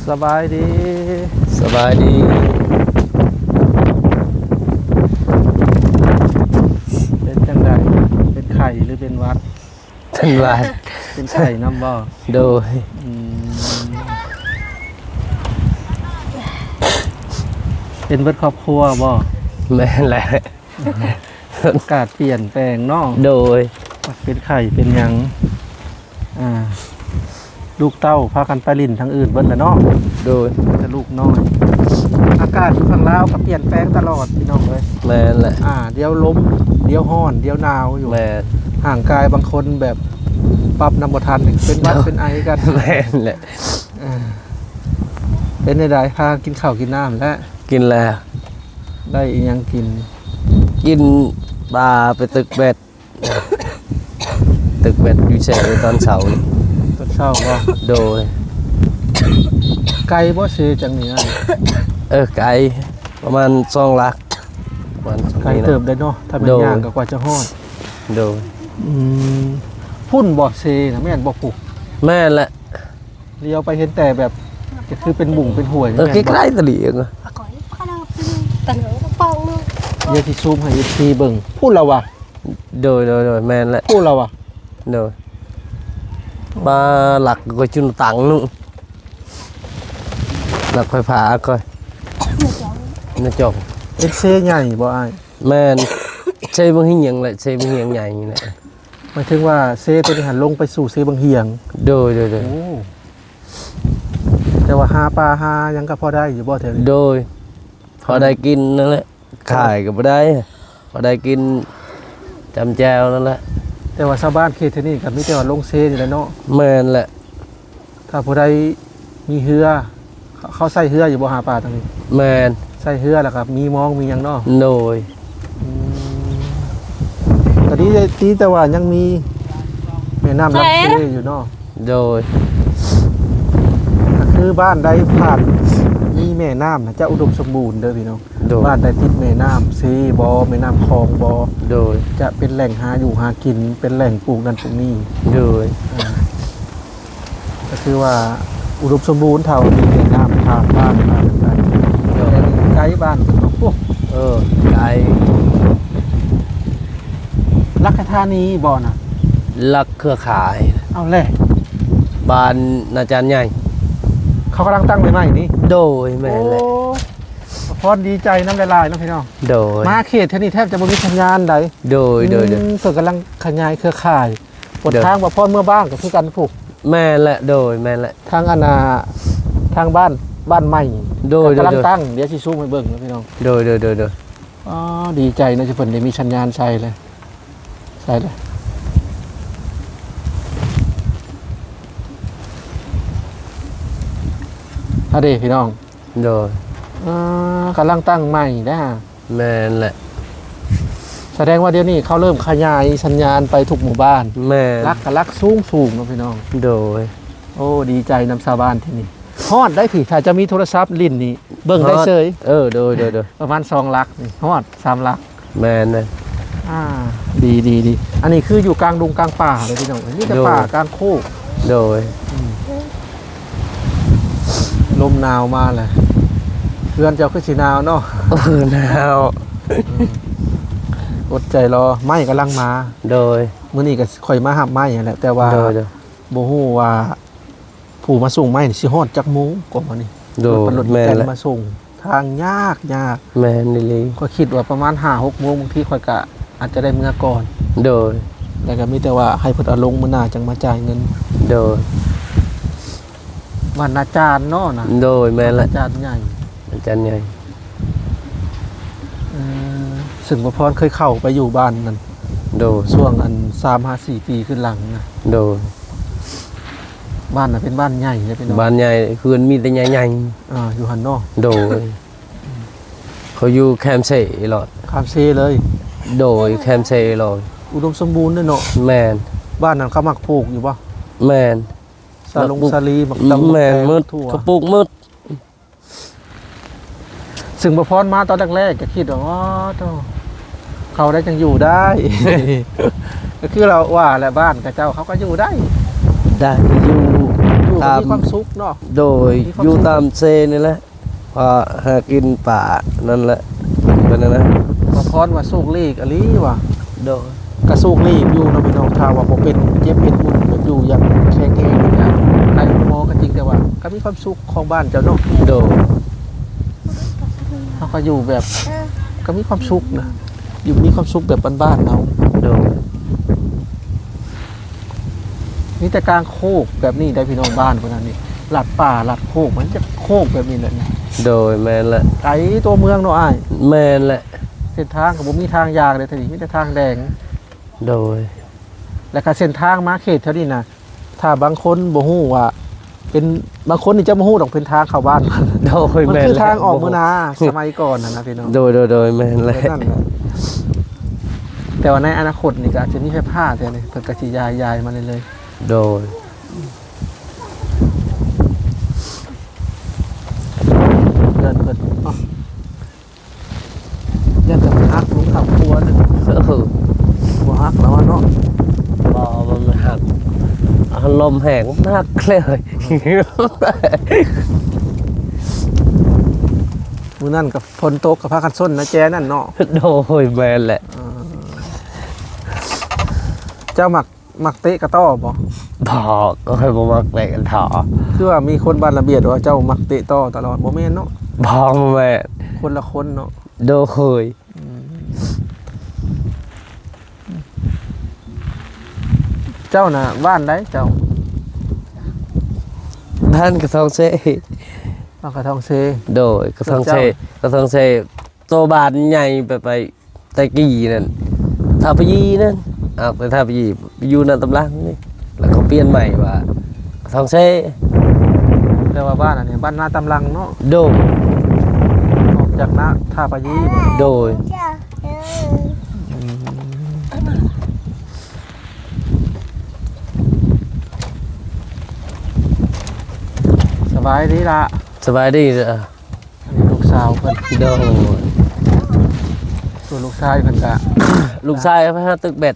ສະບາຍດີ. ສະບາຍດີ. ເປັນຈັ່ງໃດ? ເປັນໄຂ້ຫຼືເປັນຫວັດ? ເປັນຫວັດ. ເປັນໄຂ້ນຳບໍ່? ໂດຍ. ອືມ ເປັນເບິດຄອບຄົວບໍ່? ແມ່ນແຫຼະ. ອາກາດປ່ຽນແປງເນາະ. ໂດຍ. ເປັນໄຂ້ເປັນຫຍັງ ອ່າ ລູກເຕົ້າພາກັນໄປຫຼິ້ນທາງອື່ນເບິດແລ້ວເນາະ. ໂດຍ. ແຕ່ລູກນ້ອຍ. ອາກາດຢູ່ຝັ່ງລາວກໍປ່ຽນແປງຕະຫຼອດພີ່ນ້ອງເອີຍ. ແມ່ນແຫຼະ. ອ່າ ດຽວລົມ ດຽວຮ້ອນ ດຽວໜາວຢູ່. ແມ່ນ. ຮ່າງກາຍບາງຄົນແບບປັບນຳບໍ່ທັນ ເປັນຫວັດເປັນໄອກັນ. ແມ່ນແຫຼະ. ເປັນແນວໃດ ພາກັນກິນເຂົ້າກິນນ້ຳແລ້ວ? ກິນແລ້ວ. ໄດ້ອີ່ຫຍັງກິນ? ກິນປາ ໄປຕຶກແບັດ ຕຶກແບັດຢູ່ເຊຕອນເຊົ້າ. ຕອນເຊົ້າບໍ່? ໂດຍ. ໄກບໍ່ເຊຈາກນີ້? ເອີ ໄກ ປະມານສອງຫຼັກ ປະມານ ໄກເຕີບໄດ໋ເນາະ. ຖ້າແມ່ນ ໂດຍ ຍ່າງກໍກວ່າຈະຮອດ. ໂດຍ. ອືມ ພຸ້ນບໍ່ເຊນະ ແມ່ນບໍ່? ແມ່ນແຫຼະ. ລຽວໄປເຫັນແຕ່ແບບ ກໍຄືເປັນບຸງເປັນຫ້ວຍ. ເອີ ແມ່ນບໍ່? ໃກ້ໆ ຕະຫຼີ່. ດຽວຊິຊູມໃຫ້ເອັຟຊີເບິ່ງ. ພຸ້ນລະວະ. ໂດຍໆໆ ແມ່ນແຫຼະ. ພຸ້ນລະວະ. ໂດຍ. ປາຫຼັກກໍຈຸນຕັງນຸ ຫຼັກໄຟຟ້າຂ້ອຍ ນະຈອງ. ເປັນເຊໃຫຍ່ບໍ່ອ້າຍ? ແມ່ນ. ເຊບັງຮຽງແຫຼະ ເຊບັງຮຽງໃຫຍ່ນີ້ແຫຼະ. ໝາຍເຖິງວ່າເຊໂຕນີ້ຫັ້ນລົງໄປສູ່ເຊບັງຮຽງ. ໂດຍໆໆ. ໂອ້ ແຕ່ວ່າຫາປາຫາຫຍັງກໍພໍໄດ້ຢູ່ບໍ່ແຖວນີ້? ໂດຍ. ພໍໄດ້ກິນນັ້ນແຫຼະ. ຂາຍກໍບໍ່ໄດ້ ພໍໄດ້ກິນຈຳແຈ່ວນັ້ນແຫຼະ. ແຕ່ວ່າຊາວບ້ານເຂດແຖວນີ້ກໍມີແຕ່ວ່າລົງເຊນີ້ແຫຼະເນາະ. ແມ່ນແຫຼະ. ຖ້າຜູ້ໃດມີເຮືອ ເຂົາ ເຂົາໃຊ້ເຮືອຢູ່ບໍ່ຫາປາທາງນີ້? ແມ່ນ. ໃຊ້ເຮືອແລ້ວກໍມີມອງມີຫຍັງເນາະ. ໂດຍ. ອືມ ກໍດີ ດີແຕ່ວ່າຍັງມີແມ່ນ້ຳລຳເຊຢູ່ເນາະ. ໂດຍ. ກໍຄືບ້ານໃດຜ່ານມີແມ່ນ້ຳນະ ຈະອຸດົມສົມບູນເດີພີ່ນ້ອງ. ໂດຍ. ບ້ານໃດຕິດແມ່ນ້ຳເຊບໍ່ ແມ່ນ້ຳຂອງບໍ່ ໂດຍ ຈະເປັນແຫຼ່ງຫາຢູ່ຫາກິນ ເປັນແຫຼ່ງປູກນັ້ນປູກນີ້. ໂດຍ. ອ່າ ກໍຄືວ່າອຸດົມສົມບູນ ຖ້າມີແມ່ນ້ຳຜ່ານບ້ານ ຜ່ານໄປ. ໂດຍ. ແຕ່ໄກບ້ານເພິ່ນເນາະ. ໂອ້ ເອີ ໄກ. ລັກຄະທານີບໍ່ນະ? ລັກເຄືອຂ່າຍ. ເອົາແຫຼະ ບ້ານນາຈານໃຫຍ່ ເຂົາກຳລັງຕັ້ງໃໝ່ໆນີ້. ໂດຍ ແມ່ນແຫຼະ. ໂອ້ ພອນດີໃຈນຳຫຼາຍໆເນາະພີ່ນ້ອງ. ໂດຍ. ມາເຂດແຖວນີ້ແທບຈະບໍ່ມີສັນຍານໃດ. ໂດຍໆໆ. ອືມ ເພິ່ນກຳລັງຂະຫຍາຍເຄືອຂ່າຍ. ໂດຍ. ທາງບ່າວພອນເມືອບ້ານກໍຄືກັນພຸ້ນ. ແມ່ນແຫຼະ. ໂດຍ ແມ່ນແຫຼະ. ທາງອັນນ່າ ທາງບ້ານ ບ້ານໃໝ່. ໂດຍໆໆ. ກຳລັງຕັ້ງ ດຽວຊິຊູມໃຫ້ເບິ່ງເນາະພີ່ນ້ອງ. ໂດຍໆໆ. ອໍ ດີໃຈເນາະ ທີ່ເພິ່ນໄດ້ມີສັນຍານໃສ່ແລ້ວ ໃສ່ແລ້ວ. ອັນເດພີ່ນ້ອງ. ໂດຍ. ອ່າ ກຳລັງຕັ້ງໃໝ່ເດ້. ແມ່ນແຫຼະ. ສະແດງວ່າດຽວນີ້ເຂົາເລີ່ມຂະຫຍາຍສັນຍານໄປທຸກໝູ່ບ້ານ. ແມ່ນ. ຫຼັກກໍຫຼັກສູງໆເນາະພີ່ນ້ອງ. ໂດຍ. ໂອ້ ດີໃຈນຳຊາວບ້ານທີ່ນີ້. ຮອດໄດ້ພີ່ ຖ້າຈະມີໂທລະສັບຫຼິ້ນນີ້ເບິ່ງໄດ້ເຊີຍ. ຮອດ. ເອີ ໂດຍໆໆ. ປະມານສອງຫຼັກນີ້ ຮອດສາມຫຼັກ. ແມ່ນເລີຍ. ອ່າ ດີໆໆ. ອັນນີ້ຄືຢູ່ກາງດົງກາງປ່າເລີຍພີ່ນ້ອງ ມີແຕ່ປ່າກາງໂຄກ. ໂດຍ. ອືມ ລົມໜາວມາແລ້ວ. ເຮືອນເຈົ້າຄືຊິໜາວເນາະ. ເອີ ໜາວ. ອືມ ອົດໃຈລໍ ໄມ້ກຳລັງມາ. ໂດຍ. ມື້ນີ້ກໍຂ້ອຍມາຮັບໄມ້ຫັ້ນແຫຼະ ແຕ່ວ່າ ໂດຍໆ ບໍ່ຮູ້ວ່າ ຜູ້ມາສົ່ງໄມ້ນີ້ຊິຮອດຈັກໂມງກໍມື້ນີ້. ໂດຍ. ລົດ ແມ່ນແຫຼະ ມາສົ່ງ ທາງຍາກ ຍາກ. ແມ່ນອີ່ຫຼີ. ຂ້ອຍຄິດວ່າປະມານຫ້າຫົກໂມງ ບາງທີຂ້ອຍກະອາດຈະໄດ້ເມືອກ່ອນ. ໂດຍ. ແລ້ວກໍມີແຕ່ວ່າໃຫ້ເພິ່ນເອົາລົງ ມື້ໜ້າຈັ່ງມາຈ່າຍເງິນ. ໂດຍ. ບ້ານນາຈານເນາະນະ. ໂດຍ ແມ່ນແຫຼະ. ນາຈານໃຫຍ່ ນາຈານໃຫຍ່. ອືມ ຊຶ່ງບ່າວພອນເຄີຍເຂົ້າໄປຢູ່ບ້ານນັ້ນ. ໂດຍ. ຊ່ວງອັນສາມຫາສີ່ປີຂຶ້ນຫຼັງນະ. ໂດຍ. ບ້ານນະເປັນບ້ານໃຫຍ່ເດ້ພີ່ນ້ອງ. ບ້ານໃຫຍ່ ເຮືອນມີແຕ່ໃຫຍ່ໆ. ອ່າ ຢູ່ຫັ້ນເນາະ. ໂດຍ. ເຂົາຢູ່ແຄມເຊໂລດ. ຄາມເຊເລີຍ. ໂດຍ ແຄມເຊໂລດ. ອຸດົມສົມບູນເດ້ເນາະ. ແມ່ນ. ບ້ານນັ້ນເຂົາມັກປູກຢູ່ບໍ່? ແມ່ນ. ສາລົງສາລີ ໝາກຕຳ ແມ່ນ ໝາກແຕງ ໝົດ ຖົ່ວ ເຂົາປູກໝົດ. ຊຶ່ງບ່າວພອນມາຕອນແລກໆ ກໍຄິດວ່າ ອໍ ໂທ້ ເຂົາໄດ້ຈັ່ງຢູ່ໄດ້ ກໍຄືລາວວ່າແຫຼະ ບ້ານຂະເຈົ້າເຂົາກໍຢູ່ໄດ້ ໄດ້ຢູ່ ຢູ່ ຕາມ ມີຄວາມສຸກເນາະ ໂດຍ ມີຄວາມສຸກ ຢູ່ຕາມເຊນີ້ແຫຼະ ເພາະຫາກິນປ່ານັ້ນແຫຼະ ເປັນແນວນັ້ນ ຂໍພອນວ່າໂຊກດີອີ່ຫຼີວ່າ ໂດຍ ກະໂຊກດີຢູ່ເນາະພີ່ນ້ອງ ຖ້າວ່າບໍ່ເປັນເຈັບເປັນປຸນ ຢູ່ຢ່າງແຂງແຮງ ກະໄປໂຮງໝໍກະຈິງ ແຕ່ວ່າກະມີຄວາມສຸກຂອງບ້ານເຈົ້າເນາະ ໂດຍ ເຮົາກະຢູ່ແບບ ກະມີຄວາມສຸກນະ ຢູ່ ມີຄວາມສຸກແບບບ້ານໆເຮົາ ໂດຍ ມີແຕ່ກາງໂຄກແບບນີ້ໄດ໋ພີ່ນ້ອງ ບ້ານພວກນັ້ນນີ້ ລັດປ່າລັດໂຄກ ມັນຈະໂຄກແບບນີ້ແຫຼະ ໂດຍ ແມ່ນແຫຼະ ໄກຕົວເມືອງເນາະອ້າຍ ແມ່ນແຫຼະ ເສັ້ນທາງກະບໍ່ມີທາງຍ່າງເດ້ ແຖວນີ້ມີແຕ່ທາງແດງ ໂດຍ ແລ້ວກະເສັ້ນທາງມາເຂດແຖວນີ້ນະ ຖ້າບາງຄົນບໍ່ຮູ້ວ່າເປັນ ບາງຄົນນີ້ຈະບໍ່ຮູ້ດອກເປັນທາງເຂົ້າບ້ານ ໂດຍ ມັນຄື ແມ່ນແຫຼະ ທາງອອກເມືອນາ ສະໄໝກ່ອນຫັ້ນນະພີ່ນ້ອງ ໂດຍ ໂດຍ ໂດຍ ແມ່ນແຫຼະ ແບບນັ້ນແຫຼະ ແຕ່ວ່າໃນອະນາຄົດນີ້ກະອາດຈະມີໄຟຟ້າແຖວນີ້ ເພິ່ນກະຊິຢາຍ ຢາຍມາເລື້ອຍໆ ໂດຍ ເຮືອນເພິ່ນເນາະ ຢ້ານແຕ່ມັນຫັກລົງຂ້າມຂົວນີ້ ເອີ ບໍ່ຫັກແລ້ວເນາະ ບໍ່ ບໍ່ ມັນຫັກ ອາ ລົມແຮງມັນຫັກເລີຍ ມື້ນັ້ນກະຝົນຕົກກະພາກັນຊົນນະແຈນັ້ນເນາະ ໂດຍ ແມ່ນແຫຼະ ເອີ ເຈົ້າມັກ ມັກເຕະກະຕໍ້ບໍ່? ບໍ່ ຂ້ອຍບໍ່ມັກເຕະກະຕໍ້ ຄືວ່າມີຄົນບ້ານລະບຽດວ່າເຈົ້າມັກເຕະຕໍ້ຕະຫຼອດ ບໍ່ແມ່ນເນາະ? ບໍ່ ບໍ່ແມ່ນ ຄົນລະຄົນເນາະ ໂດຍ ອືມ ເຈົ້ານະບ້ານໃດເຈົ້າ? ບ້ານກະທອງເຊ ບ້ານກະທອງເຊ ໂດຍ ກະທອງເຊ ເຈົ້າ ກະທອງເຊ ໂຕບ້ານໃຫຍ່ໄປ ໄປ ແຕ່ກີ້ນັ້ນ ທ່າພະຢີນັ້ນ ອາກໄປທ່າພະຢີ ໄປຢູ່ນາຕຳລັງນີ້ ແລ້ວເຂົາປ່ຽນໃໝ່ວ່າທອງເຊ ແຕ່ວ່າບ້ານອັນນີ້ບ້ານນາຕຳລັງເນາະ ໂດຍ ອອກຈາກນາ ທ່າພະຢີ ໂດຍ ອືມ ສະບາຍດີລະ ສະບາຍດີ ອັນນີ້ລູກສາວເພິ່ນ ໂດຍ ສ່ວນລູກຊາຍເພິ່ນກະ ລູກຊາຍໄປຫາຕຶກແບັດ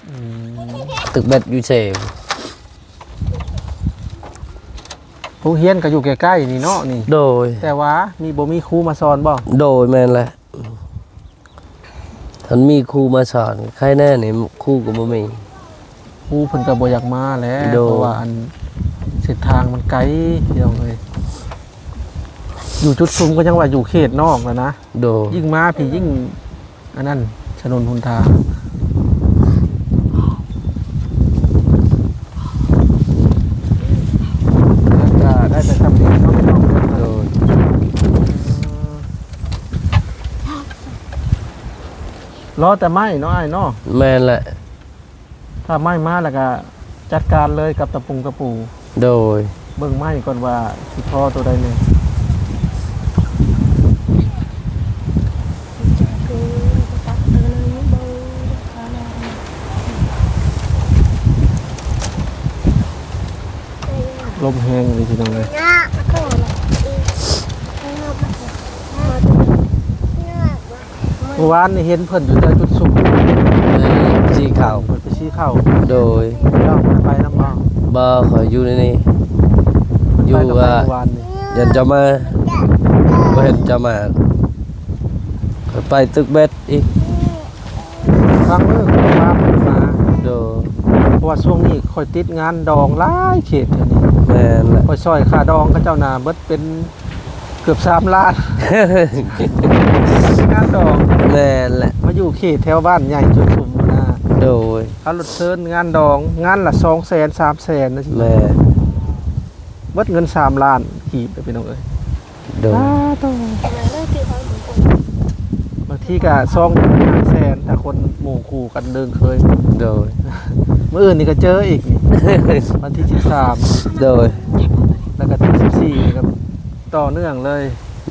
ອືມ ຕຶກແບັດຢູ່ເຊ ໂຮງຮຽນກະຢູ່ໃກ້ໆນີ້ເນາະນີ້ ໂດຍ ແຕ່ວ່າມີ ບໍ່ມີຄູມາສອນບໍ່? ໂດຍ ແມ່ນແຫຼະ ຄັນມີຄູມາສອນ ໄຄແນ່ນີ້ ຄູກະບໍ່ມີ ຄູເພິ່ນກະບໍ່ຢາກມາແຫຼະ ໂດຍ ເພາະວ່າອັນ ເສັ້ນທາງມັນໄກ ພີ່ນ້ອງເອີຍ ຢູ່ຈຸດຊຸມກະຍັງວ່າຢູ່ເຂດນອກແລ້ວນະ ໂດຍ ຍິ່ງມາພີ້ຍິ່ງ ອັນນັ້ນ ຖະໜົນຫົນທາງ ກະໄດ້ແຕ່ຊ່ຳນີ້ເນາະ ໂດຍ ລໍແຕ່ໄມ້ເນາະອ້າຍເນາະ ແມ່ນແຫຼະ ຖ້າໄມ້ມາແລ້ວກະຈັດການເລີຍກັບຕະປຸງຕະປູ ໂດຍ ເບິ່ງໄມ້ກ່ອນວ່າຊິພໍໂຕໃດແດ່ ລົມແຮງອີ່ຫຼີພີ່ນ້ອງເອີຍ ເມື່ອວານນີ້ເຫັນເພິ່ນຢູ່ແຖວຈຸດຊຸມ ເອີ ສີເຂົ້າ ເພິ່ນໄປສີເຂົ້າ ໂດຍ ເຈົ້າໄປນຳບໍ່? ບໍ່ ຂ້ອຍຢູ່ໃນນີ້ ຢູ່ ເພິ່ນໄປກັບໃຜ ວ່າ ເມື່ອວານນີ້ ຢ້ານເຈົ້າມາ ບໍ່ເຫັນເຈົ້າມາ ຂ້ອຍໄປຕຶກແບັດອີກ ບາງມື້ຂ້ອຍພາເພິ່ນມາ ໂດຍ ເພາະວ່າຊ່ວງນີ້ຂ້ອຍຕິດງານດອງຫຼາຍເຂດແຖວນີ້ ແມ່ນແຫຼະ ຂ້ອຍຊ່ອຍຄ່າດອງເຂົາເຈົ້ານະ ເບິດເປັນ ເກືອບສາມລ້ານ ງານດອງ ແມ່ນແຫຼະ ມາຢູ່ເຂດແຖວບ້ານໃຫຍ່ຈຸດຊຸມນະ ໂດຍ ເຂົາລົດເຊີນງານດອງ ງານລະສອງແສນ ສາມແສນ ຈັ່ງຊີ້ ແມ່ນ ເບິດເງິນສາມລ້ານກີບ ພີ່ນ້ອງເອີຍ ໂດຍ ບາງທີກະສອງແສນ ຖ້າຄົນໝູ່ຄູ່ກັນເດີ່ງເຄີຍ ໂດຍ ມື້ອື່ນນີ້ກະເຈີອີກນີ້ ວັນທີສິບສາມ ໂດຍ ແລ້ວກະທີສິບສີ່ນີ້ກະ ຕໍ່ເນື່ອງເລີຍ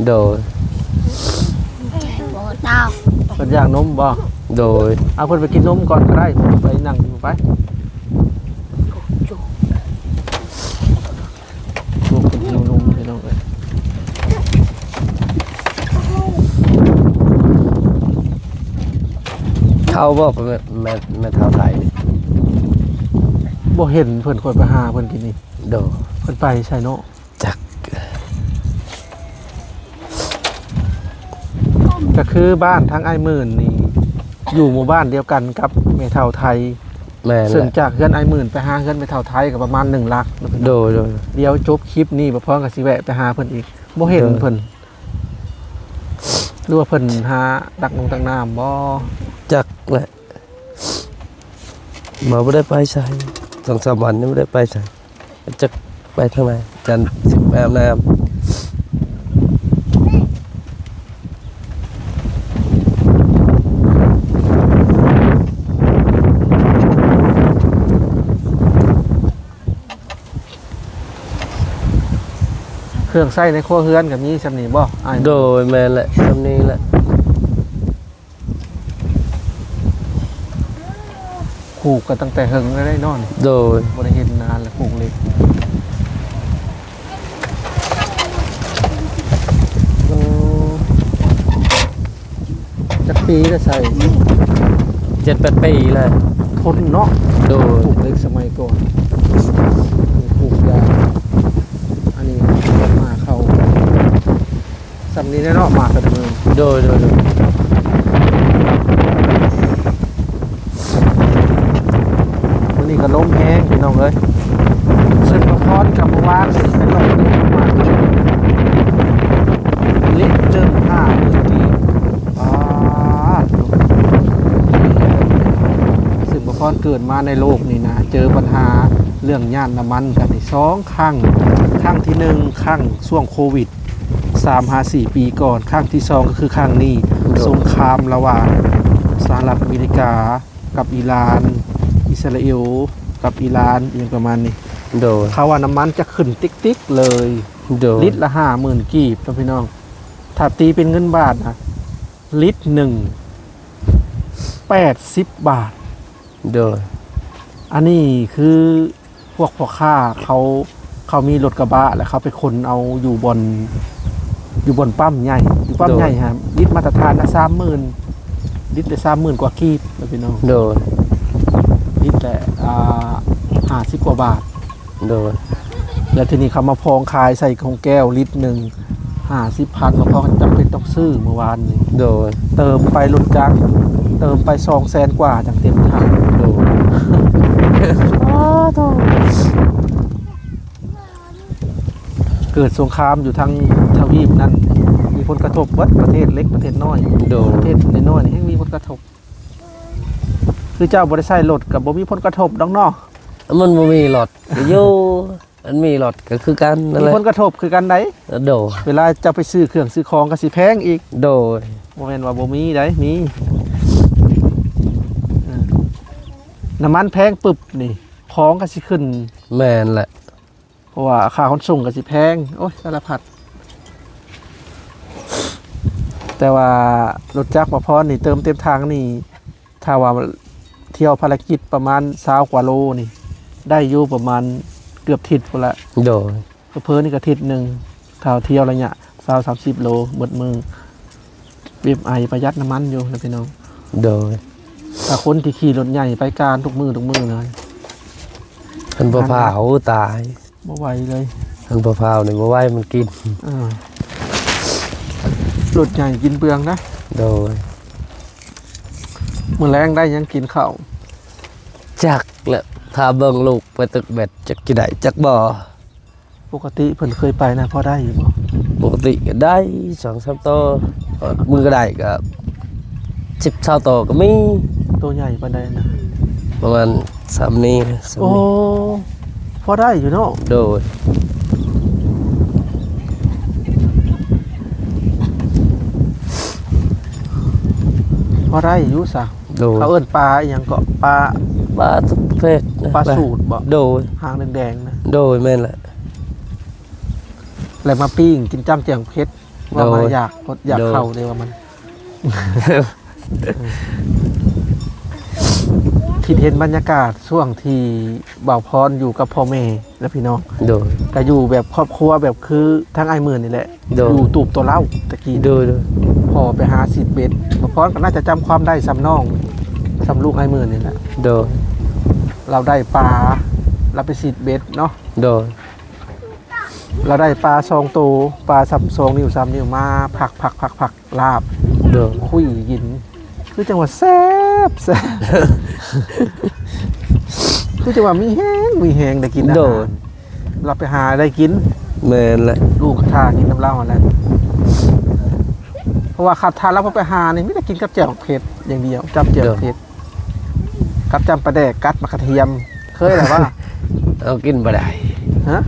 ໂດຍ ເພິ່ນຢາກນົມບໍ່? ໂດຍ ເອົາເພິ່ນໄປກິນນົມກ່ອນກະໄດ້ ໄປນັ່ງຢູ່ໄປ ລູກເພິ່ນຫິວນົມພີ່ນ້ອງເອີຍ ເຂົ້າບໍ່ ແມ່ ແມ່ ແມ່ເຖົ້າໄທ? ບໍ່ເຫັນເພິ່ນ ຂ້ອຍໄປຫາເພິ່ນກີ້ນີ້. ໂດຍ. ເພິ່ນໄປໃສເນາະ? ຈັກ. ກໍຄືບ້ານທາງອ້າຍໝື່ນນີ້ ຢູ່ໝູ່ບ້ານດຽວກັນກັບແມ່ເຖົ້າໄທ. ແມ່ນແຫຼະ. ເຊິ່ງຈາກເຮືອນອ້າຍໝື່ນໄປຫາເຮືອນແມ່ເຖົ້າໄທກໍປະມານໜຶ່ງຫຼັກ. ໂດຍ ໂດຍ. ດຽວຈົບຄລິບນີ້ ບ່າວພອນກໍຊິແວະໄປຫາເພິ່ນອີກ. ບໍ່ເຫັນເພິ່ນ. ໂດຍ. ຫຼືວ່າເພິ່ນຫາຕັກນ້ຳຕັກນ້ຳບໍ່? ຈັກແຫຼະ. ມາບໍ່ໄດ້ໄປໃສ ສອງສາມວັນນີ້ບໍ່ໄດ້ໄປໃສ ຈັກໄປທາງໃດ ຈັນຊິໄປອາບນ້ຳ. ເຄື່ອງໃຊ້ໃນຄົວເຮືອນກໍມີສ່ຳນີ້ບໍ່ອ້າຍ? ໂດຍ ແມ່ນແຫຼະ ສ່ຳນີ້ແຫຼະ. ປູກກໍຕັ້ງແຕ່ເຫິງແລ້ວເນາະ. ໂດຍ. ບໍ່ໄດ້ເຮັດນານແລ້ວ ປູກເຫຼັກ. ໂອ້ ຈັກປີແລ້ວໃສ່? ເຈັດແປດປີແລ້ວ. ທົນເນາະ. ໂດຍ. ປູກເຫຼັກສະໄໝກ່ອນ ປູກຢາງ ອັນນີ້ມາເຂົ້າ ສ່ຳນີ້ແຫຼະເນາະ ມາແຕ່ມື້. ໂດຍ ໂດຍ ໂດຍ. ມື້ນີ້ກໍລົມແຮງພີ່ນ້ອງເອີຍ. ເຊິ່ງປະພອນກັບເມື່ອວານນີ້ໄປຫຼອກເງິນມາ ລິດໜຶ່ງຫ້າໝື່ນກີບ. ປາດ ເຊິ່ງປະພອນເກີດມາໃນໂລກນີ້ນະ ເຈີບັນຫາເລື່ອງຍາດນ້ຳມັນກັນນີ້ສອງຄັ້ງ. ຄັ້ງທີໜຶ່ງ ຄັ້ງຊ່ວງໂຄວິດ ສາມຫາສີ່ປີກ່ອນ, ຄັ້ງທີສອງກໍຄືຄັ້ງນີ້. ໂດຍ. ສົງຄາມລະຫວ່າງສະຫະລັດອາເມລິກາກັບອີຣານ, ອິດສະຣາເອວກັບອີຣານ ອີ່ຫຍັງປະມານນີ້. ໂດຍ. ເຂົາວ່ານ້ຳມັນຈະຂຶ້ນຕິກໆເລີຍ. ໂດຍ. ລິດລະຫ້າໝື່ນກີບເນາະພີ່ນ້ອງ. ຖ້າຕີເປັນເງິນບາດນະ ລິດໜຶ່ງ ແປດສິບບາດ. ໂດຍ. ອັນນີ້ຄື ພວກພໍ່ຄ້າເຂົາ ເຂົາມີລົດກະບະ ແລ້ວເຂົາໄປຂົນເອົາຢູ່ບ່ອນ ຢູ່ບ່ອນປ້ຳໃຫຍ່ ຢູ່ປ້ຳໃຫຍ່. ໂດຍ. ຫາ ລິດມາດຕະຖານນະ ສາມໝື່ນ ລິດລະສາມໝື່ນກວ່າກີບ ພີ່ນ້ອງ. ໂດຍ. ລິດລະ ອ່າ ຫ້າສິບກວ່າບາດ. ໂດຍ. ແລ້ວທີນີ້ເຂົາມາພອງຂາຍໃສ່ຂວດແກ້ວລິດໜຶ່ງ ຫ້າສິບພັນ ມາພໍຈຳເປັນຕ້ອງຊື້ມື້ວານນີ້. ໂດຍ. ເຕີມໄປລົດຈັກ ເຕີມໄປສອງແສນກວ່າຈັ່ງເຕັມຖັງ. ໂດຍ. ອ້າໂທ້ ເກີດສົງຄາມຢູ່ທາງທະວີບນັ້ນ ມີຜົນກະທົບເບິດ ປະເທດເລັກປະເທດນ້ອຍ. ໂດຍ. ປະເທດນ້ອຍໆນີ້ແຮ່ງມີຜົນກະທົບ. ຄືເຈົ້າບໍ່ໄດ້ໃຊ້ລົດກໍບໍ່ມີຜົນກະທົບດອກເນາະ. ມັນບໍ່ມີລົດ ຢູ່ ອັນມີລົດກໍຄືກັນນັ້ນແຫຼະ ມີຜົນກະທົບຄືກັນໃດ໋. ໂດຍ. ເວລາເຈົ້າໄປຊື້ເຄື່ອງຊື້ຂອງກໍຊິແພງອີກ. ໂດຍ. ບໍ່ແມ່ນວ່າບໍ່ມີໃດ໋ ມີ. ເອີ ນ້ຳມັນແພງປຶບນີ້ ຂອງກໍຊິຂຶ້ນ. ແມ່ນແຫຼະ. ເພາະວ່າຄ່າຂົນສົ່ງກໍຊິແພງ ໂອ້ຍ ສາລະພັດ. ແຕ່ວ່າລົດຈັກປະພອນນີ້ເຕີມເຕັມຖັງນີ້ ຖ້າວ່າທ່ຽວພາລະກິດປະມານຊາວກວ່າໂລນີ້ ໄດ້ຢູ່ປະມານເກືອບທິດພຸ້ນລະ. ໂດຍ. ເຜີໆນີ້ກໍທິດໜຶ່ງ ຖ້າທ່ຽວໄລຍະຊາວສາມສິບໂລເບິດມື້ ເວັບໄອປະຢັດນ້ຳມັນຢູ່ນະພີ່ນ້ອງ. ໂດຍ. ຖ້າຄົນທີ່ຂີ່ລົດໃຫຍ່ໄປການທຸກມື້ ທຸກມື້ນະ ຄັນບໍ່ພາວ ໂອ້ ຕາຍ. ບໍ່ໄຫວເລີຍ ຄັນບໍ່ພາວນີ້ບໍ່ໄຫວ ມັນກິນ. ເອີ ລົດໃຫຍ່ກິນເປືອງນະ. ໂດຍ. ມື້ແລງໄດ້ຫຍັງກິນເຂົ້າ? ຈັກແຫຼະ ຖ້າເບິ່ງລູກໄປຕຶກແບັດ ຈັກຊິໄດ້ຈັກບໍ່. ປົກກະຕິເພິ່ນເຄີຍໄປນະ ພໍໄດ້ຢູ່ບໍ່? ປົກກະຕິກໍໄດ້ສອງສາມໂຕ ມື້ກໍໄດ້ກໍ ສິບຊາວໂຕກໍມີ. ໂຕໃຫຍ່ປານໃດນະ? ປະມານສ່ຳນີ້ ໂອ້ ສ່ຳນີ້ ພໍໄດ້ຢູ່ເນາະ. ໂດຍ. ພໍໄດ້ຢູ່ຊະ. ໂດຍ. ເຂົາເອີ້ນປາອີ່ຫຍັງເກາະ? ປາ ປາທຸກເພດນະ ປາສູດບໍ່? ໂດຍ. ຫາງແດງໆນະ. ໂດຍ ແມ່ນແຫຼະ. ແລ້ວມາປີ້ງກິນຈ້ຳແຈ່ວເຜັດ. ໂດຍ. ວ່າມາຢາກ ຢາກເຂົ້າເດ້ວ່າມັນ. ຄິດເຫັນບັນຍາກາດຊ່ວງທີ່ບ່າວພອນຢູ່ກັບພໍ່ແມ່ ແລະ ພີ່ນ້ອງ. ໂດຍ. ກໍຢູ່ແບບຄອບຄົວແບບຄືທາງອ້າຍໝື່ນນີ້ແຫຼະ. ໂດຍ. ຢູ່ຕູບໂຕເລົາແຕ່ກີ້. ໂດຍ ໂດຍ. ພໍ່ໄປຫາສີດເບັດ ບ່າວພອນກໍໜ້າຈະຈຳຄວາມໄດ້ສ່ຳນ້ອງ ສ່ຳລູກອ້າຍໝື່ນນີ້ແຫຼະ. ໂດຍ. ລາວໄດ້ປາ ລາວໄປສີດເບັດເນາະ ໂດຍ ລາວໄດ້ປາສອງໂຕ ປາສ່ຳສອງນິ້ວສາມນິ້ວ ມາຜັກໆໆໆ ລາບ ໂດຍ ຄຸຍກິນ ຄືຈັ່ງວ່າແຊບໆ ຄືຈັ່ງວ່າມີແຮງ ມີແຮງໄດ້ກິນອາຫານ ໂດຍ ລາວໄປຫາໄດ້ກິນ ແມ່ນແຫຼະ ລູກກໍຖ້າກິນນຳລາວຫັ້ນແຫຼະ ເພາະວ່າຄັນຖ້າລາວບໍ່ໄປຫານີ້ ມີແຕ່ກິນກັບແຈ່ວເຜັດຢ່າງດຽວ ຈ້ຳແຈ່ວເຜັດ ໂດຍ ກັບຈ້ຳປາແດກ ກັດໝາກກະທຽມ ເຄີຍແລ້ວຫວາ? ເຮົາກິນບໍ່ໄດ້ ຮະ?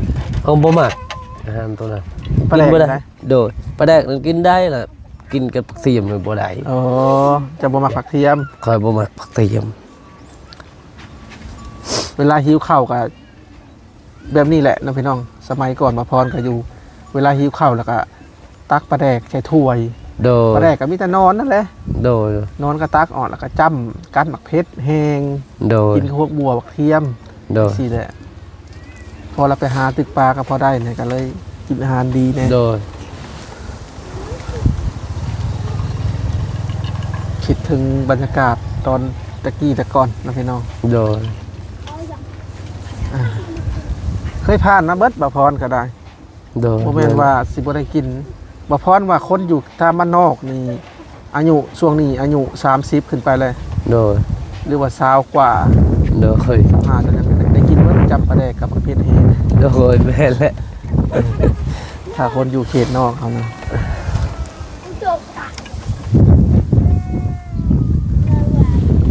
ເຮົາບໍ່ມັກອາຫານໂຕນັ້ນ ປາແດກ ກິນບໍ່ໄດ້ ບໍ່ໄດ້ ໂດຍ ປາແດກນັ້ນກິນໄດ້ລະ ກິນກັບຜັກທຽມນີ້ບໍ່ໄດ້ ອໍ ເຈົ້າບໍ່ມັກຜັກທຽມ ຂ້ອຍບໍ່ມັກຜັກທຽມ ເວລາຫິວເຂົ້າກະ ແບບນີ້ແຫຼະເນາະພີ່ນ້ອງ ສະໄໝກ່ອນ ບ່າວພອນກໍຢູ່ ເວລາຫິວເຂົ້າແລ້ວກໍຕັກປາແດກໃສ່ຖ້ວຍ ໂດຍ ປາແດກກໍມີແຕ່ໜອນນັ້ນແຫຼະ ໂດຍ ໜອນກໍຕັກອອກ ແລ້ວກໍຈ້ຳກັນໝາກເຜັດແຫ້ງ ໂດຍ ກິນກັບພວກບົວບັກທຽມ ໂດຍ ຊີ້ແຫຼະ ພໍລະໄປຫາຕຶກປາກໍພໍໄດ້ແດ່ ກໍເລີຍກິນອາຫານດີແດ່ ໂດຍ ຄິດເຖິງບັນຍາກາດຕອນແຕ່ກີ້ແຕ່ກ່ອນເນາະພີ່ນ້ອງ ໂດຍ ອ່າ ເຄີຍຜ່ານມາເບິດ ບ່າວພອນກໍໄດ້ ໂດຍ ບໍ່ແມ່ນວ່າຊິບໍ່ໄດ້ກິນ ບ່າວພອນວ່າຄົນຢູ່ຕາມບ້ານນອກນີ້ ອາຍຸຊ່ວງນີ້ອາຍຸສາມສິບຂຶ້ນໄປແລ້ວ ໂດຍ ຫຼືວ່າຊາວກວ່າ ໂດຍ ຊາວຫ້າ ໄດ້ກິນເບິດ ຈ້ຳປາແດກກັບໝາກເຜັດແຫ້ງ ໂດຍ ແມ່ນແຫຼະ ຖ້າຄົນຢູ່ເຂດນອກເຮົານະ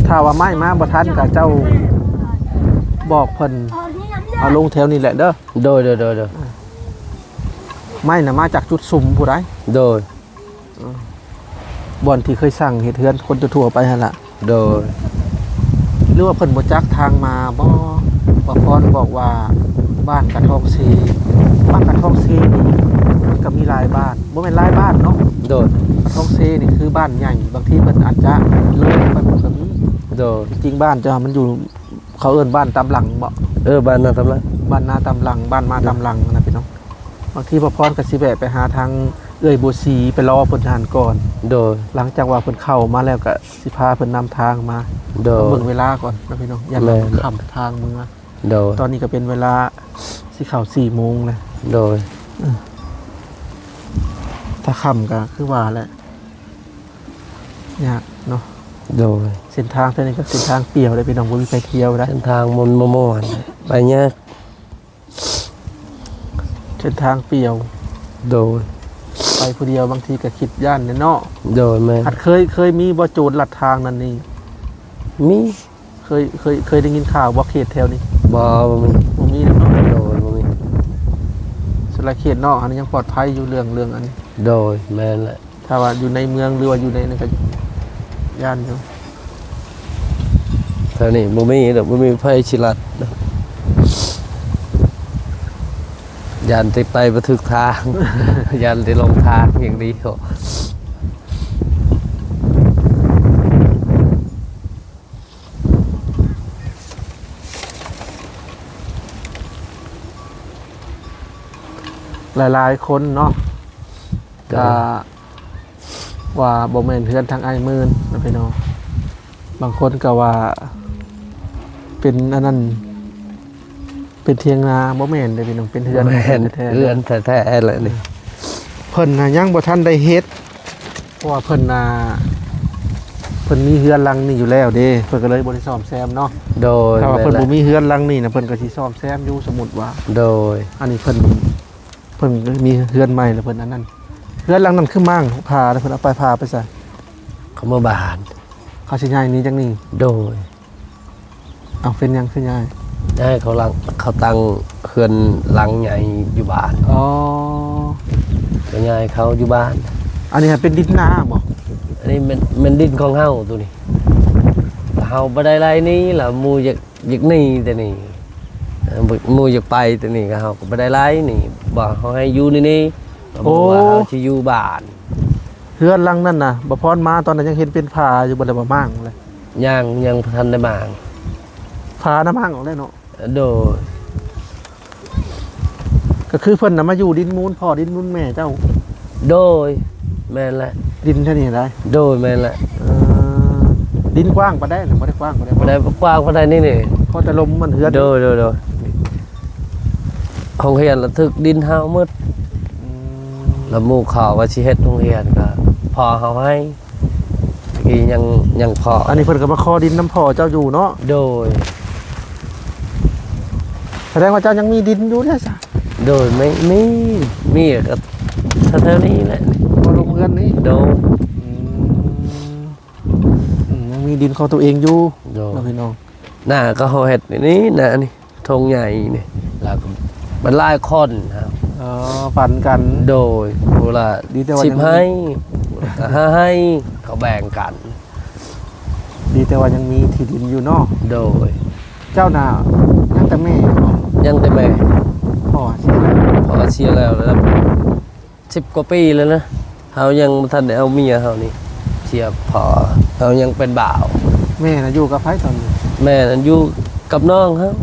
ຖ້າວ່າໄມ້ມາບໍ່ທັນກໍເຈົ້າບອກເພິ່ນເອົາລົງແຖວນີ້ແຫຼະເດີ ໂດຍ ໂດຍ ໂດຍ ໂດຍ ໄມ້ນະມາຈາກຈຸດສຸມຜູ້ໃດ ໂດຍ ບ່ອນທີ່ເຄີຍສ້າງເຮັດເຮືອນຄົນທົ່ວໆໄປຫັ້ນລະ ໂດຍ ຫຼືວ່າເພິ່ນບໍ່ຈັກທາງມາບໍ? ບ່າວພອນບອກວ່າບ້ານກະທອງເຊ ບ້ານກະທອງເຊນີ້ມັນກໍມີຫຼາຍບ້ານ ບໍ່ແມ່ນຫຼາຍບ້ານເນາະ ໂດຍ ກະທອງເຊນີ້ຄືບ້ານໃຫຍ່ ບາງທີເພິ່ນອາດຈະເລີຍໄປພຸ້ນກໍມີ ໂດຍ ຈິງໆ ບ້ານເຈົ້າມັນຢູ່ ເຂົາເອີ້ນບ້ານຕາມຫຼັງບໍ? ເອີ ບ້ານນາຕາມຫຼັງ ບ້ານນາຕາມຫຼັງ ບ້ານມາຕາມຫຼັງຫັ້ນນະພີ່ນ້ອງ ບາງທີບ່າວພອນກໍຊິແວະໄປຫາທາງເອື້ອຍບົວສີ ໄປລໍເພິ່ນຫັ້ນກ່ອນ ໂດຍ ຫຼັງຈາກວ່າເພິ່ນເຂົ້າມາແລ້ວກໍຊິພາເພິ່ນນຳທາງມາ ໂດຍ ເບິ່ງເວລາກ່ອນເນາະພີ່ນ້ອງ ຢ້ານວ່າ ແມ່ນ ເພິ່ນຄ່ຳທາງເມືອ ໂດຍ ຕອນນີ້ກໍເປັນເວລາຊິເຂົ້າສີ່ໂມງແລ້ວ ໂດຍ ເອີ ຖ້າຄ່ຳກໍຄືວ່າແຫຼະ ຍາກເນາະ ໂດຍ ເສັ້ນທາງເທື່ອນີ້ກໍເສັ້ນທາງປ່ຽວເດ້ພີ່ນ້ອງ ບໍ່ມີໃຜທ່ຽວນະ ເສັ້ນທາງມັນບໍ່ມ່ວນ ໄປຍາກ ເສັ້ນທາງປ່ຽວ ໂດຍ ໄປຜູ້ດຽວບາງທີກໍຄິດຢ້ານແຫຼະເນາະ ໂດຍ ແມ່ນ ຫາກເຄີຍ ເຄີຍມີບໍ່ໂຈນລັດທາງນັ້ນນີ້? ມີ ເຄີຍ ເຄີຍ ເຄີຍໄດ້ຍິນຂ່າວບໍ່ເຂດແຖວນີ້? ບໍ່ ບໍ່ມີ ບໍ່ມີເນາະ ໂດຍ ບໍ່ມີ ສ່ວນຫຼາຍເຂດນອກຫັ້ນຍັງປອດໄພຢູ່ເລື່ອງ ເລື່ອງອັນນີ້ ໂດຍ ແມ່ນແຫຼະ ຖ້າວ່າຢູ່ໃນເມືອງ ຫຼືວ່າຢູ່ໃນນັ້ນກໍຢ້ານຢູ່ ແຖວນີ້ບໍ່ມີດອກ ບໍ່ມີໃຜຊິລັດ ຢ້ານແຕ່ໄປບໍ່ຖືກທາງ ຢ້ານແຕ່ຫຼົງທາງຢ່າງດຽວ. ຫຼາຍໆຄົນເນາະ ໂດຍ ກໍວ່າບໍ່ແມ່ນເຮືອນທາງອ້າຍໝື່ນນະພີ່ນ້ອງ ບາງຄົນກໍວ່າເປັນອັນນັ້ນ ເປັນຖຽງນາ ບໍ່ແມ່ນເດ້ພີ່ນ້ອງ ເປັນເຮືອນ ບໍ່ແມ່ນ ແທ້ໆ ເຮືອນແທ້ໆແຫຼະນີ້ ເພິ່ນນະຍັງບໍ່ທັນໄດ້ເຮັດ ເພາະວ່າເພິ່ນນະ ເພິ່ນມີເຮືອນຫຼັງນີ້ຢູ່ແລ້ວເດ້ ເພິ່ນກໍເລີຍບໍ່ໄດ້ສ້ອມແຊມເນາະ ໂດຍ ຖ້າວ່າເພິ່ນ ແມ່ນແຫຼະ ບໍ່ມີເຮືອນຫຼັງນີ້ນະ ເພິ່ນກໍຊິສ້ອມແຊມຢູ່ ສົມມຸດວ່າ ໂດຍ ອັນນີ້ເພິ່ນ ເພິ່ນມີເຮືອນໃໝ່ແລ້ວ ເພິ່ນອັນນັ້ນ ເຮືອນຫຼັງນັ້ນຄືມ້າງຜາ ແລ້ວເພິ່ນເອົາໄປ ຜາໄປໃສ? ເຂົາມາບ້ານ ເຂົາຊິຍ້າຍໜີຈາກນີ້ ໂດຍ ເອົາ ເປັນຫຍັງຄືຍ້າຍ? ຍ້າຍ ເຂົາຫຼັງ ເຂົາຕັ້ງເຮືອນຫຼັງໃຫຍ່ຢູ່ບ້ານ ອໍ ກໍຍ້າຍເຂົາຢູ່ບ້ານ ອັນນີ້ເປັນດິນນາບໍ? ອັນນີ້ແມ່ນ ແມ່ນດິນຂອງເຮົາໂຕນີ້ ເຮົາບໍ່ໄດ້ໄລ່ໜີລະ ໝູ່ຢາກ ຢາກໜີແຕ່ນີ້ ເອີ ໝູ່ຢາກໄປແຕ່ນີ້ ກໍເຮົາກໍບໍ່ໄດ້ໄລ່ໜີ ວ່າເຮົາໃຫ້ຢູ່ໃນນີ້ ໂອ້ ວ່າເຮົາຊິຢູ່ບ້ານ ເຮືອນຫຼັງນັ້ນນະ ບ່າວພອນມາຕອນນັ້ນຍັງເຫັນເປັນຜາຢູ່ ບໍ່ໄດ້ວ່າມ້າງເລີຍ ຍັງ ຍັງບໍ່ທັນໄດ້ມ້າງ ຜານະມ້າງອອກແລ້ວເນາະ ໂດຍ ກໍຄືເພິ່ນນະມາຢູ່ດິນມູນພໍ່ດິນມູນແມ່ເຈົ້າ ໂດຍ ແມ່ນແຫຼະ ດິນແຖວນີ້ໄດ໋ ໂດຍ ແມ່ນແຫຼະ ເອີ ດິນກວ້າງປານໃດນະ? ບໍ່ໄດ້ກວ້າງປານໃດ ບໍ່ໄດ້ກວ້າງປານໃດນີ້ ພໍແຕ່ລົມມັນເຮືອນ ໂດຍ ໂດຍ ໂດຍ ໂຮງຮຽນລະຖືກດິນເຮົາໝົດ. ອືມ ລະໝູ່ເຂົາວ່າຊິເຮັດໂຮງຮຽນ ກະພໍ່ເຮົາໃຫ້ ກີ້ຍັງ ຍັງພໍ. ອັນນີ້ເພິ່ນກໍມາຂໍດິນນຳພໍ່ເຈົ້າຢູ່ເນາະ? ໂດຍ. ສະແດງວ່າເຈົ້າຍັງມີດິນຢູ່ເດ້ຊະ? ໂດຍ ມີ ມີ ມີກໍແຖວໆນີ້ແຫຼະ ບໍ່ລົງເຮືອນນີ້. ໂດຍ. ອືມ ອືມ ຍັງມີດິນຂອງຕົວເອງຢູ່. ໂດຍ. ເນາະ ພີ່ນ້ອງ ໜ້າກໍເຮົາເຮັດນີ້ ໜ້ານີ້ ທົ່ງໃຫຍ່ນີ້ ແລ້ວກໍມັນຫຼາຍຄົນນະ. ອໍ ປັນກັນ. ໂດຍ. ຜູ້ລະ ດີແຕ່ວ່າ ສິບ ຍັງມີ ໄຮ່ ກໍຫ້າໄຮ່ ເຂົາແບ່ງກັນ. ດີແຕ່ວ່າຍັງມີທີ່ດິນຢູ່ເນາະ? ໂດຍ. ເຈົ້ານະ ຍັງແຕ່ແມ່ບໍ? ຍັງແຕ່ແມ່. ພໍ່ເສຍແລ້ວ? ພໍ່ເສຍແລ້ວ ແລ້ວສິບກວ່າປີແລ້ວນະ ເຮົາຍັງບໍ່ທັນໄດ້ເອົາເມຍເຮົານີ້ ເສຍພໍ່ ເຮົາຍັງເປັນບ່າວ. ແມ່ນະຢູ່ກັບໃຜຕອນນີ້? ແມ່ນະຢູ່ກັບນ້ອງເຮົາ.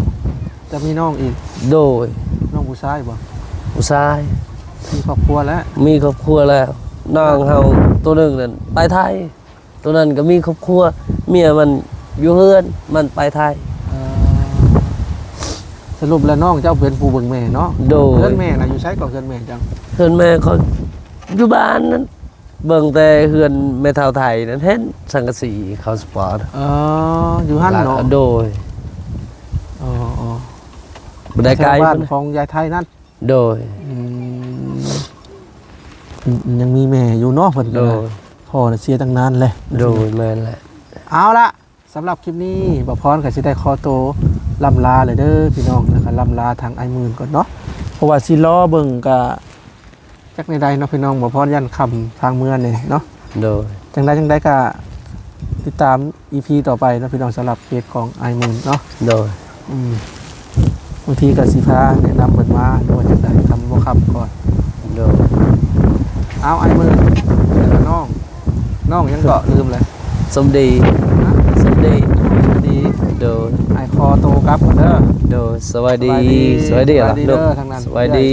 ຈະມີນ້ອງອີກ? ໂດຍ. ນ້ອງຜູ້ຊາຍບໍ? ຜູ້ຊາຍ. ມີຄອບຄົວແລ້ວ? ມີຄອບຄົວແລ້ວ. ນ້ອງເຮົາໂຕໜຶ່ງນັ້ນໄປໄທ. ໂຕນັ້ນກໍມີຄອບຄົວ ເມຍມັນຢູ່ເຮືອນ ມັນໄປໄທ. ເອີ ສະຫຼຸບແລ້ວນ້ອງເຈົ້າເປັນຜູ້ເບິ່ງແມ່ເນາະ? ໂດຍ. ເຮືອນແມ່ນະຢູ່ໃສກໍ? ເຮືອນແມ່ເຈົ້າ? ເຮືອນແມ່ຂ້ອຍຢູ່ບ້ານນັ້ນ ເບິ່ງແຕ່ເຮືອນແມ່ເຖົ້າໄທນັ້ນ ເຫັນສັງກະສີເຂົາສະປອດ. ເອີ ຢູ່ຫັ້ນເນາະ? ໂດຍ. ອໍ ອໍ ບໍ່ໄດ້ໄກ ແຖວບ້ານຂອງຍາຍໄທນັ້ນ? ໂດຍ. ອືມ ຍັງມີແມ່ຢູ່ເນາະ ເພິ່ນກໍ. ໂດຍ. ພໍ່ນະເສຍຕັ້ງນານແລ້ວ. ໂດຍ ແມ່ນແຫຼະ. ເອົາລະ ສຳລັບຄລິບນີ້ ບ່າວພອນກໍຊິໄດ້ຂໍໂຕລ່ຳລາແລ້ວເດີພີ່ນ້ອງ ແລ້ວກໍລ່ຳລາທາງອ້າຍໝື່ນກ່ອນເນາະ ເພາະວ່າຊິລໍເບິ່ງກະຈັກແນວໃດເນາະພີ່ນ້ອງ. ບ່າວພອນຢ້ານຄ່ຳທາງເມືອແດ່ເນາະ. ໂດຍ. ຈັ່ງໃດຈັ່ງໃດກໍຕິດຕາມ ອີພີ ຕໍ່ໄປເນາະພີ່ນ້ອງ ສຳລັບເພຈຂອງອ້າຍໝື່ນເນາະ. ໂດຍ. ອືມ ບາງທີກໍຊິພາແນະນຳເພິ່ນມາ ຫຼືວ່າຈັ່ງໃດ ຄ່ຳບໍ່ຄ່ຳກ່ອນ. ໂດຍ. ເອົາ ອ້າຍໝື່ນ ແລ້ວກໍນ້ອງ ນ້ອງຫຍັງເກາະ? ລືມແລ້ວ. ສົມດີ. ຮະ? ສົມດີ. ສົມດີ. ໂດຍ. ອ້າຍຂໍໂຕກັບກ່ອນເດີ. ໂດຍ. ສະບາຍດີ. ສະບາຍດີ. ສະບາຍດີ ສະບາຍດີເດີທາງນັ້ນ. ສະບາຍດີ.